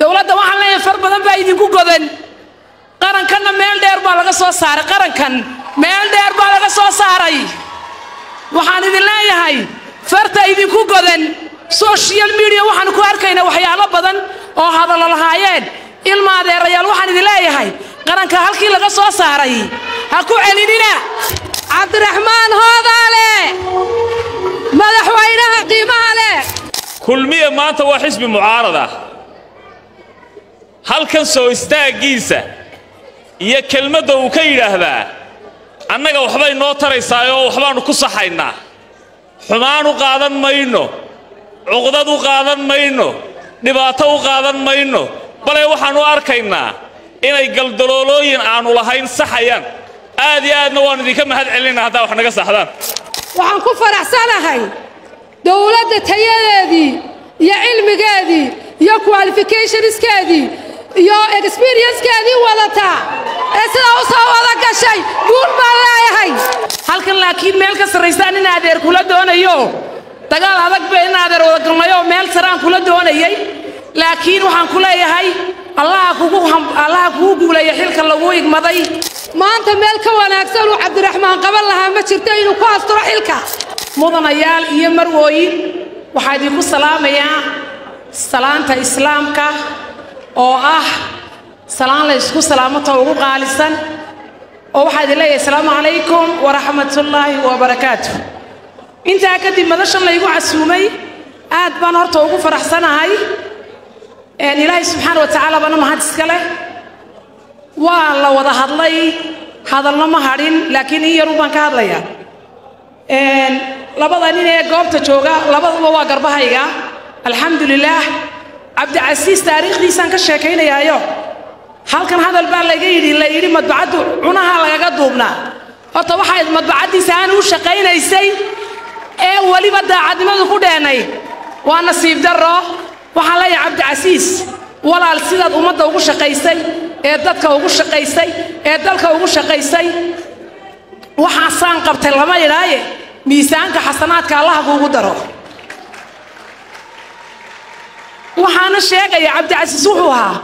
Dowladda waxaan leeyahay far badan baa idinku godan. Qarankanna meel dheer baa laga soo saaray, qarankan meel dheer baa laga soo saaray. Waxaan idin leeyahay farta idinku godan. Social media waxaanu ku arkaynaa waxyaalo badan oo hadallo lahaayeen. Ilma adeerayaal, waxaan idin leeyahay qaranka halkii laga soo saaray ha ku celinina. Cabdiraxmaan Hoodaale, madaxweynaha qiimaha leh. Kulmiya maanta waa xisbi mucaarad ah. Halkan soo istaaggiisa iyo kelmadda uu ka yidhaahdaa annaga waxbay noo taraysaayoo waxbaannu ku saxaynaa. Xumaan u qaadan mayno, cuqdad u qaadan mayno, dhibaato u qaadan mayno, bale waxaannu arkaynaa inay galdaloolooyin aannu lahayn saxayaan. Aad iyo aadna waannu idinka mahad celinaa haddaa wax naga saxdaan. Waxaan ku faraxsanahay dowladda tayadeedii iyo cilmigeedii iyo qualificationskeedii iyo experiencekeedii wadataa ee sidaa u soo wada gashay. Guul baan leeyahay. Halkan laakiin meel ka sarraysaan in adeer kula doonayo, dagaal adag ba in adeer wada galnayo, meel saraan kula doonayay. Laakiin waxaan ku leeyahay Allaha kugu guuleeya xilka lagu igmaday. Maanta meel ka wanaagsan uu Cabdiraxmaan qaban lahaa ma jirto inuu ku asturo xilka. Mudanayaal iyo marwooyin, waxaa idinku salaamayaa salaanta islaamka oo ah salaan la isku salaamata ugu qaalisan, oo waxaa idin leeyahay asalaamu calaykum waraxmatullaahi wabarakaatu. Intaa kadib, madashan laygu casuumay aad baan horta ugu faraxsanahay. Ilaahay subxaana wa tacaala bana mahad iska leh. Waa la wada hadlay, hadalna ma hadhin, laakiin in yarun baan ka hadlayaa. Labada nin ee goobta jooga labaduba waa garbahayga, alxamdulilaah. Cabdicasiis taariikhdiisaan ka sheekaynayaayo halkan hadal baa laga yidhi, la yidhi madbacaddu cunaha lagaga duubnaa. Horta waxay madbacaddiisa aan u shaqaynaysay ee weliba daacadnimadu ku dheenay waa nasiib darro. Waxaan leeyahay Cabdicasiis, walaal, sidaad ummadda ugu shaqaysay ee dadka ugu shaqaysay ee dalka ugu shaqaysay, waxaasaan qabtay lama idhaaye, miisaanka xasanaadka Allaha kuugu daro. Waxaana sheegaya Cabdicasiis wuxuu ahaa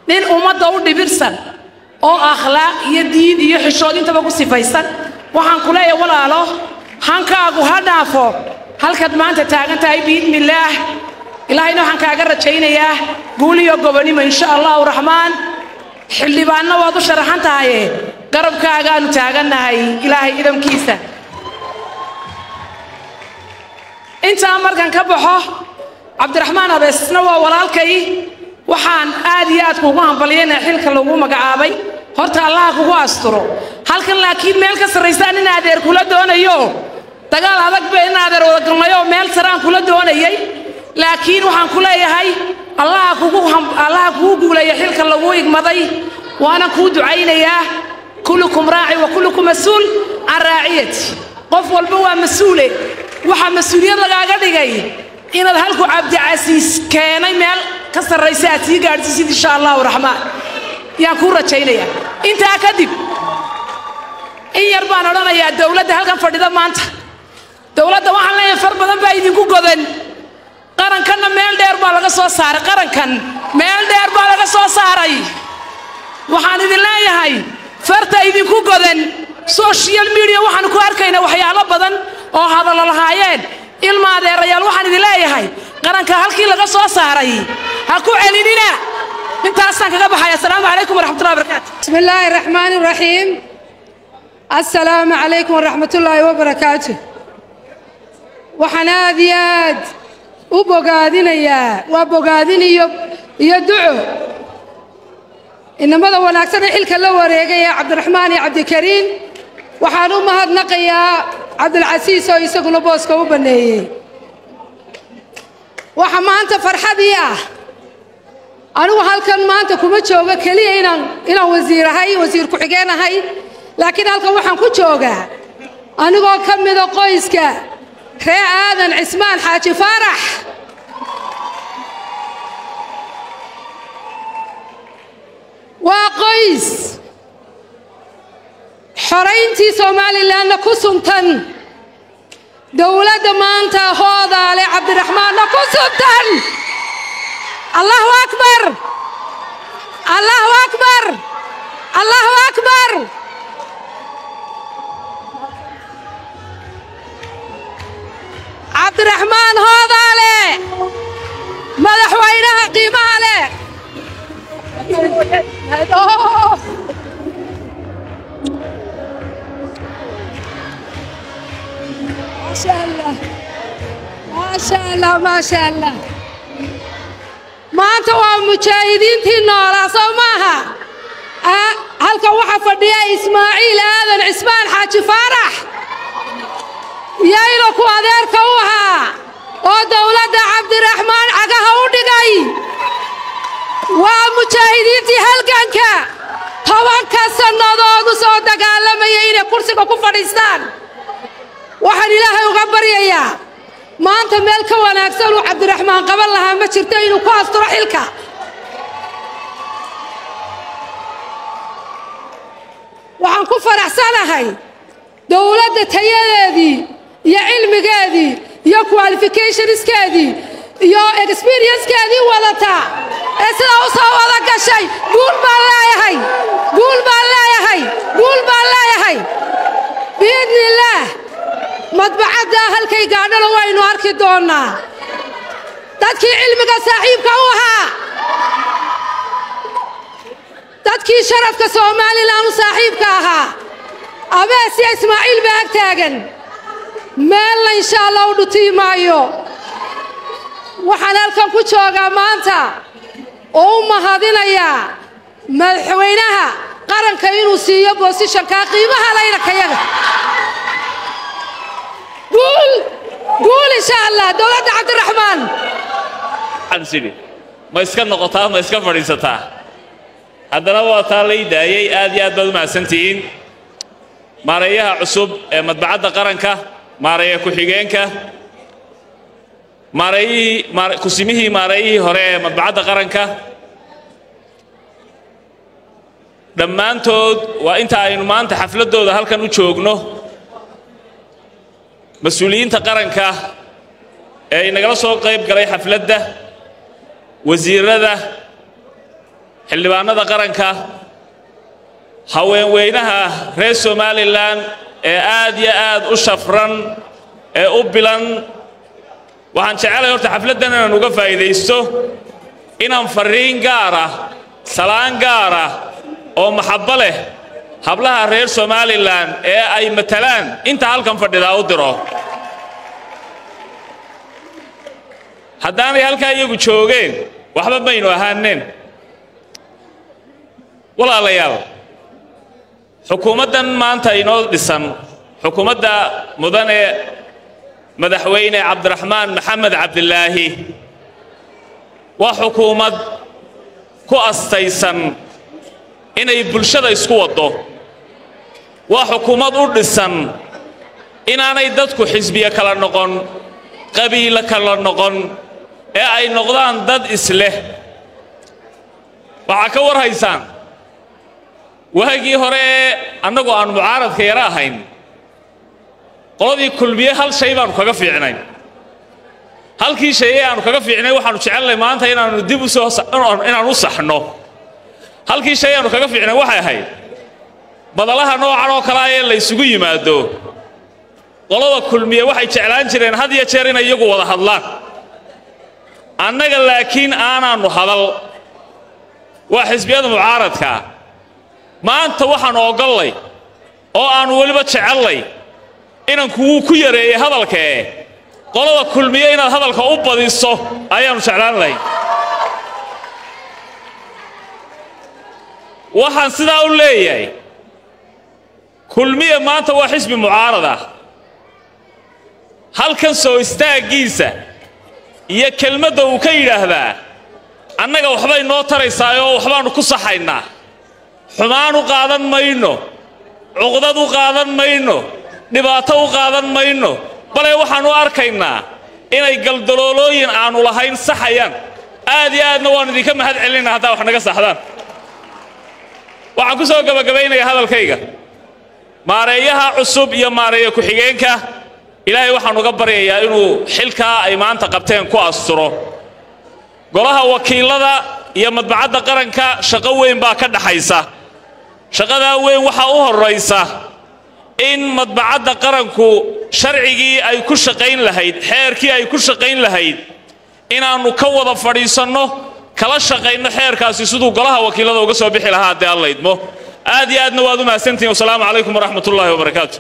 nin ummadda u dhibirsan oo akhlaaq iyo diin iyo xishood intaba ku sifaysan. Waxaan ku leeyahay walaalo, hankaagu ha dhaafo halkaad maanta taagan tahay biidnillaah. Ilaahayna waxaan kaaga rajaynayaa guul iyo gobonimo insha Allahu raxmaan. Xildhibaanna waad u sharaxan tahaye, garabkaagaanu taagannahay Ilaahay idamkiisa. Intaa markan ka baxo, Cabdiraxmaan Abeesna waa walaalkay. Waxaan aad iyo aad kuugu hambalyaynaya xilka lagu magacaabay. Horta Allaha kugu asturo. Halkan laakiin meel ka sarraysaan in adeer kula doonayo, dagaal adag ba in adeer wada galnayo, meel saraan kula doonayay. Laakiin waxaan ku leeyahay Allaha kugu guuleeya xilka lagu igmaday, waana kuu ducaynayaa. Kullukum raaci wa kullukum mas-uul can raaciyati. Qof walba waa mas-uule. Waxaa mas-uuliyad lagaaga dhigay inaad halku Cabdicasiis keenay meel ka sarraysa aad sii gaadhsiisid insha Allahu raxmaan, yaan kuu rajaynayaa. Intaa kadib in yar baan odhanayaa dowladda halkan fadhida maanta. Dowladda waxaan leeyahay far badan baa idinku godan. Qarankanna meel dheer baa laga soo saaray, qarankan meel dheer baa laga soo saaray. Waxaan idin leeyahay farta idinku godan. Social media waxaanu ku arkaynaa waxyaalo badan oo hadallo lahaayeen. Ilma adeerayaal, waxaan idin leeyahay qaranka halkii laga soo saaray ha ku celinina. Intaasaan kaga baxaya. Asalaamu calaykum waraxmatullahi wabarakaatu. بسم الله الرحمن الرحيم. السلام عليكم ورحمة الله وبركاته. Waxaan aad iyo aad u bogaadinayaa, waa bogaadin iyo duco, inamada wanaagsan ee xilka la wareegay ee Cabdiraxmaan iyo Cabdikariim. Waxaan u mahadnaqayaa Cabdilcasiis oo isaguna booska u banneeyey. Waxa maanta farxadii ah, anigu halkan maanta kuma joogo keliya inaan wasiir ahay, wasiir ku-xigeen ahay, laakiin halkan waxaan ku joogaa anigoo ka mida qoyska ree Aadan Cismaan Xaaji Faarax. Waa qoys xorayntii Somalilandna ku suntan, dowladda maanta Hoodaale Cabdiraxmaanna ku suntan. Allahu akbar. Allahu akbar. Cabdiraxmaan Hoodaale, madaxweynaha qiimaha leh. Maasha Allah, maasha Allah, maasha Allah. Maanta waa mujaahidiintii noolaa, soo maaha? Halkan waxaa fadhiya Ismaaciil Aadan Cismaan Xaaji Faarax, yayna ku adeerka u ahaa oo dowladda Cabdiraxmaan cagaha u dhigay. Waa mujaahidiintii halganka 10ka sannadood u soo dagaalamayay inay kursiga ku fadhiistaan. Waxaan Ilaahay uga baryayaa maanta meel ka wanaagsan uu Cabdiraxmaan qaban lahaa ma jirto, inuu ku asturo xilka. Waxaan ku faraxsanahay dowladda tayadeedii iyo cilmigeedii iyo qualificationskeedii iyo experiencekeedii wadataa ee sidaa u soo wada gashay. Guul baan leeyahay, guul baan leeyahay, guul baan leeyahay biidni illaah. Madbacadda halkay gaadhana waynu arki doonnaa. Dadkii cilmiga saaxiibka u ahaa, dadkii sharafka Somalilan u saaxiibka ahaa, Abees iyo Ismaaciil baa ag taagan. Meelna insha Allah u dhutii maayo. Waxaan halkan ku joogaa maanta oo u mahadinayaa madaxweynaha qaranka inuu siiyo boosishankaa qiimaha laynakayaga. Guul, guul insha Allah dowladda Cabdiraxmaan. Waxaan is idhi, ma iska noqotaa, ma iska fadhiisataa? Haddana waa taa lay daayey. Aad iyo aad baad u mahadsantihiin. Maareeyaha cusub ee Madbacadda Qaranka, maareeya ku-xigeenka, maareeyihii, kusimihii maareeyihii hore ee Madbacadda Qaranka, dhammaantood waa inta aynu maanta xafladdooda halkan u joogno. Mas-uuliyiinta qaranka ee inagala soo qayb galay xafladda, wasiirada, xildhibaanada qaranka, haweenweynaha reer Somalilan ee aad iyo aad u shafran ee u bilan, waxaan jecelahay horta xafladdan inaan uga faa'iidaysto inaan farriin gaar ah, salaan gaar ah oo maxabbo leh hablaha reer Somalilan ee ay matalaan inta halkan fadhidaa u diro. Haddaanay halkaa iyagu joogeen, waxba maynu ahaaneen. Walaalayaal, xukuumaddan maanta inoo dhisan, xukuumadda mudane madaxweyne Cabdiraxmaan Maxamed Cabdilaahi, waa xukuumad ku astaysan inay bulshada isku waddo. Waa xukuumad u dhisan inaanay dadku xisbiye kala noqon, qabiilo kala noqon, ee ay noqdaan dad isleh. Waxaa ka war haysaan waagii hore ee annagu aan mucaaradka yaro ahayn, qoladii Kulmiye hal shay baanu kaga fiicnay. Halkii shay ee aanu kaga fiicnay waxaanu jecelnay maanta inaannu dib u soo inaan u saxno. Halkii shay aanu kaga fiicnay waxay ahayd badalaha noocan oo kale ah ee la isugu yimaado, qolada Kulmiye waxay jeclaan jireen had iyo jeer inay iyagu wada hadlaan, annaga laakiin aanaannu hadal. Waa xisbiyada mucaaradkaa. Maanta waxaannu ogollay oo aannu weliba jecellay inaan kuwuu ku yareeyey hadalkae qolada Kulmiye inaad hadalka u badiso ayaannu jeclaan lahayn. Waxaan sidaa u leeyahay, Kulmiye maanta waa xisbi mucaarad ah. Halkan soo istaaggiisa iyo kelmadda uu ka yidhaahdaa annaga waxbay noo taraysaayoo waxbaannu ku saxaynaa. Xumaan u qaadan mayno, cuqdad u qaadan mayno, dhibaato u qaadan mayno, bale waxaannu arkaynaa inay galdaloolooyin aannu lahayn saxayaan. Aad iyo aadna waannu idinka mahad celinaa haddaa wax naga saxdaan. Waxaan ku soo gabagabaynayaa hadalkayga, maareeyaha cusub iyo maareeya ku-xigeenka Ilaahay waxaan uga baryayaa inuu xilkaa ay maanta qabteen ku asturo. Golaha Wakiilada iyo Madbacadda Qaranka shaqo weyn baa ka dhaxaysa. Shaqadaa weyn waxaa u horraysa in Madbacadda Qaranku sharcigii ay ku shaqayn lahayd, xeerkii ay ku shaqayn lahayd, inaannu ka wada fadhiisanno, kala shaqayno xeerkaasi siduu Golaha Wakiilada uga soo bixi lahaa, haddii Alla idmo. Aad iyo aadna waad u mahadsantihin. Wasalaamu calaykum waraxmatullaahi wabarakaatu.